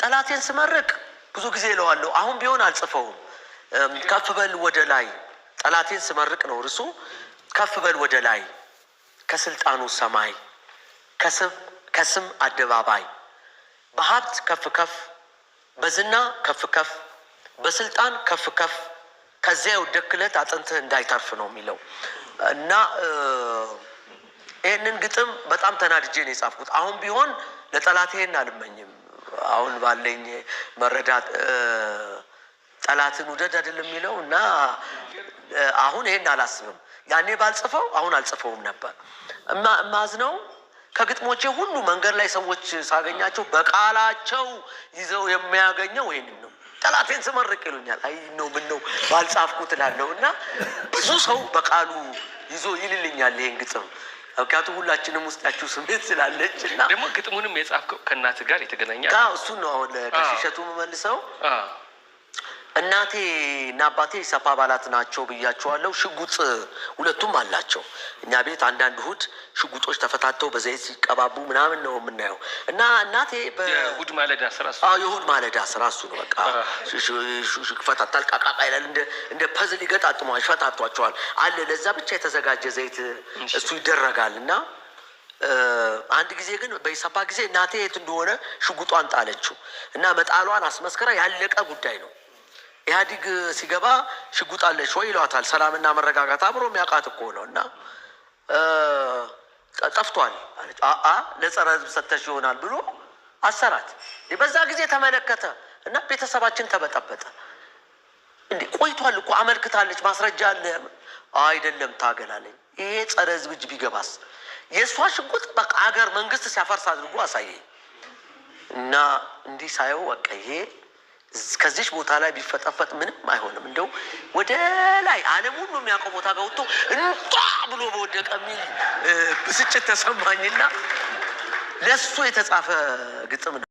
ጠላቴን ስመርቅ ብዙ ጊዜ እለዋለሁ። አሁን ቢሆን አልጽፈውም። ከፍ በል ወደ ላይ፣ ጠላቴን ስመርቅ ነው እርሱ። ከፍ በል ወደ ላይ ከስልጣኑ ሰማይ፣ ከስም አደባባይ፣ በሀብት ከፍ ከፍ፣ በዝና ከፍ ከፍ፣ በስልጣን ከፍ ከፍ፣ ከዚያ የወደክለት አጥንትህ እንዳይተርፍ ነው የሚለው። እና ይህንን ግጥም በጣም ተናድጄ ነው የጻፍኩት። አሁን ቢሆን ለጠላቴ ይሄን አልመኝም። አሁን ባለኝ መረዳት ጠላትን ውደድ አይደለም የሚለው፣ እና አሁን ይሄን አላስብም። ያኔ ባልጽፈው አሁን አልጽፈውም ነበር። እማዝነው ከግጥሞቼ ሁሉ መንገድ ላይ ሰዎች ሳገኛቸው በቃላቸው ይዘው የሚያገኘው ይሄንን ነው። ጠላቴን ስመርቅ ይሉኛል። አይ ነው፣ ምን ነው ባልጻፍኩት እላለሁ። እና ብዙ ሰው በቃሉ ይዞ ይልልኛል ይሄን ግጥም። ምክንያቱም ሁላችንም ውስጣችሁ ስሜት ስላለች እና ደግሞ ግጥሙንም የጻፍከው ከእናትህ ጋር የተገናኘ እሱን ነው አሁን ከሽሸቱ የምመልሰው። እናቴ እና አባቴ ኢሰፓ አባላት ናቸው ብያቸዋለሁ። ሽጉጥ ሁለቱም አላቸው። እኛ ቤት አንዳንድ እሑድ ሽጉጦች ተፈታተው በዘይት ሲቀባቡ ምናምን ነው የምናየው። እና እናቴ የእሑድ ማለዳ ስራ እሱ። አዎ፣ የእሑድ ማለዳ ስራ እሱ ነው። በቃ ይፈታታል፣ ቃቃቃ ይላል። እንደ puzzle ይገጣጥሟል፣ ይፈታቷቸዋል። አለ ለዛ ብቻ የተዘጋጀ ዘይት፣ እሱ ይደረጋል። እና አንድ ጊዜ ግን በኢሰፓ ጊዜ እናቴ የት እንደሆነ ሽጉጧን ጣለችው፣ እና መጣሏን አስመስክራ ያለቀ ጉዳይ ነው። ኢህአዲግ ሲገባ ሽጉጥ አለሽ ወይ ይሏታል። ሰላምና መረጋጋት አብሮ የሚያውቃት እኮ ነው። እና ጠፍቷል አለች። አአ ለጸረ ሕዝብ ሰተሽ ይሆናል ብሎ አሰራት። በዛ ጊዜ ተመለከተ እና ቤተሰባችን ተበጠበጠ። እንዴ፣ ቆይቷል እኮ፣ አመልክታለች፣ ማስረጃ አለ። አይደለም ታገላለኝ። ይሄ ጸረ ሕዝብ እጅ ቢገባስ? የእሷ ሽጉጥ በቃ አገር መንግስት ሲያፈርስ አድርጎ አሳየኝ። እና እንዲህ ሳየው በቃ ይሄ ከዚች ቦታ ላይ ቢፈጠፈጥ ምንም አይሆንም። እንደው ወደ ላይ ዓለም ሁሉ የሚያውቀው ቦታ ጋር ወጥቶ እንጧ ብሎ በወደቀ የሚል ብስጭት ተሰማኝና ለሱ የተጻፈ ግጥም ነው።